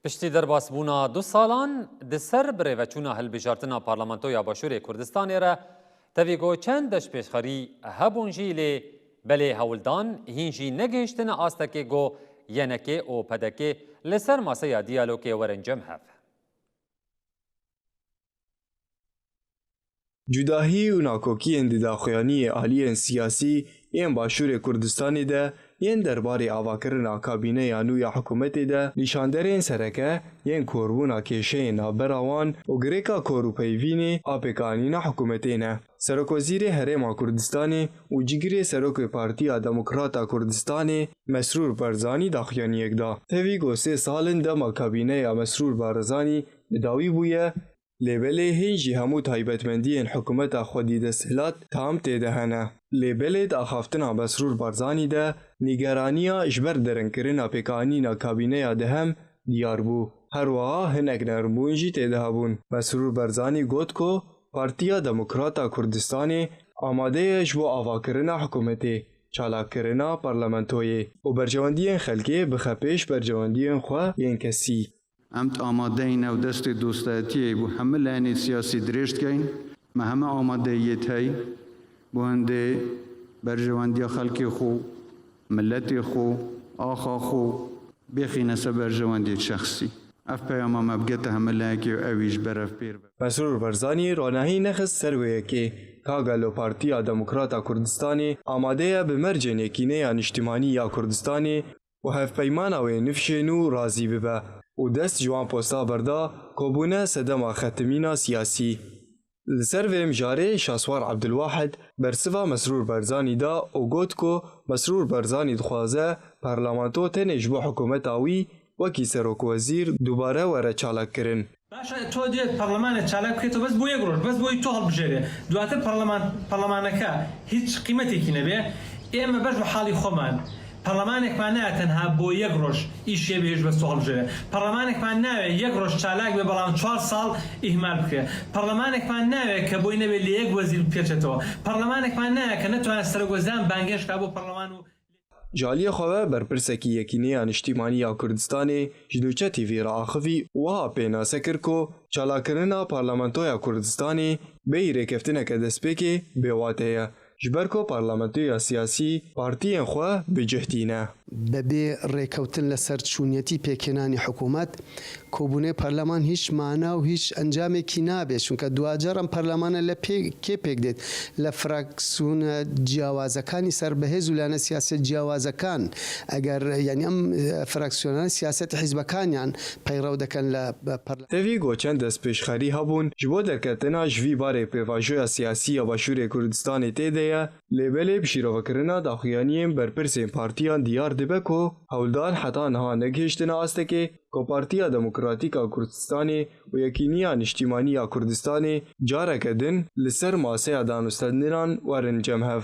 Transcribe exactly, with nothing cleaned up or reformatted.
Piştî derbasbûna du salan, di ser birêveçûna hilbijartina Parlamentoya Başûrê Kurdistanê re tevî ku çend deştpêşxerî hebûn jî, lê belê hewldan hîn jî negihiştine astekê ku Y N K û P D K li ser maseya diyalogê werin cem hev. Cudahî û nakokiyên di daxuyaniyê aliyên siyasî yên Başûrê Kurdistanê de yên derbarê avakirina kabîneya nû ya hikûmetê de nîşanderên sereke yên korbûna kêşeyên navbera wan û girêka kor û peyvînê a pêkanîna hikûmetê ne. Serokwezîrê Herêma Kurdistanê û cigirê Serokê Partiya Demokrata Kurdistanê Mesrûr Barzanî daxuyaniyek da. Tevî ku sê sal in dema kabîneya Mesrûr Barzanî bi dawî bûye, lê belê hîn jî hemû taybetmendiyên hikûmeta xwedî desthilat tam tê de hene. Lê belê di axaftina Mesrûr Barzanî de nîgeraniya ji ber derinkirina pêkanîna kabîneya dihem diyar bû. Her wiha hinek nermbûn jî tê de hebûn. Mesrûr Barzanî got ku Partiya Demokrata Kurdistanê amade ye ji bo avakirina hikûmetê, çalakkirina parlamentoyê û berjewendiyên xelkê bixe pêş berjewendiyên xwe yên kesî. Em di amadeyin ew destê dostayetiyê bo hemî layenê siyasî dirêj dikeyin. Me heme amadeyiyê tey bo hindê berjewendiya xelkê xwe, miletê xwe, axa xwe bêxîne ser berjewendiyê şexsî. Ev peyama me bigete hemî layekê û ew ê ji ber ev pêr be. Mesrûr Barzanî ronahî nexist ser wê yekê, ka gelo Partiya Demokrata Kurdistanê amade ye bi mercên Yekîneya Niştimanî ya Kurdistanê û hevpeymana wê nifşê nû razî bibe û dest ji wan posta berda ku bûne sedema xetimîna siyasî. Li ser vê mijarê Şaswar Ebdulwahid bersiva Mesrûr Barzanî da û got ku Mesrûr Barzanî dixwaze parlamento tenê ji bo hikûmeta wî wekî serokwezîr dubare were çalakkirin. Baş e, to dê parlemanê çalak bikê, to bes bo yek roj, bes bo yî to hilbijêrê. Duatir parleman, parlemaneke hîç qîmetekî nebê. Ê me beş bi halî xwe man. Parlemanekman nayê tenha bo yek roj îşê bihêj bes to hilbijêrê. Parlemanekman nayê yek roj çalak bê, belam çar sal îhmal bikê. Parlemanekman nayê ke boy nebê lê yek wezîr bikê çeto. Parlemanekman nayê ke netwene serokwezîran bangêş ka bo parleman û Ji aliyê xwe ve berpirsekî Yekîneya Niştîmanî ya Kurdistanê ji Nûçe T V re axivî û wiha pênase kir ku çalakirina Parlamentoya Kurdistanê bêyî rêkeftineke destpêkê bêwate ye, ji ber ku parlamentoya siyasî partiyên xwe bi cih tîne. Bebê rêkewtin li ser çûniyetî pêkênanî hikûmet, Kobûnê parleman hîç mana û hîç encamekî nabe, çunke duwacar em parlemana li pê-, kê pêk dêt? Li fraksiyona ciyawazekanî ser bi hêz û lane siyaset ciyawazekan, eger, yanî em, e, fraksiyonana siyaseta hizbekaniyan peyrew dikin li, e, parle- Tevî ku çend destpêşxerî hebûn ji bo derketina ji vî barê pêvajoya siyasî ya Başûrê Kurdistanê tê de ye, lê belê bi şîrovekirina daxuyaniyên berpirsên partiyan diyar dibe ku hewldan heta niha negihiştine astekê ku Partiya Demokratîk a Kurdistanê û Yekîniya Niştîmanî ya Kurdistanê careke din li ser maseya danûstendinan werin cem hev.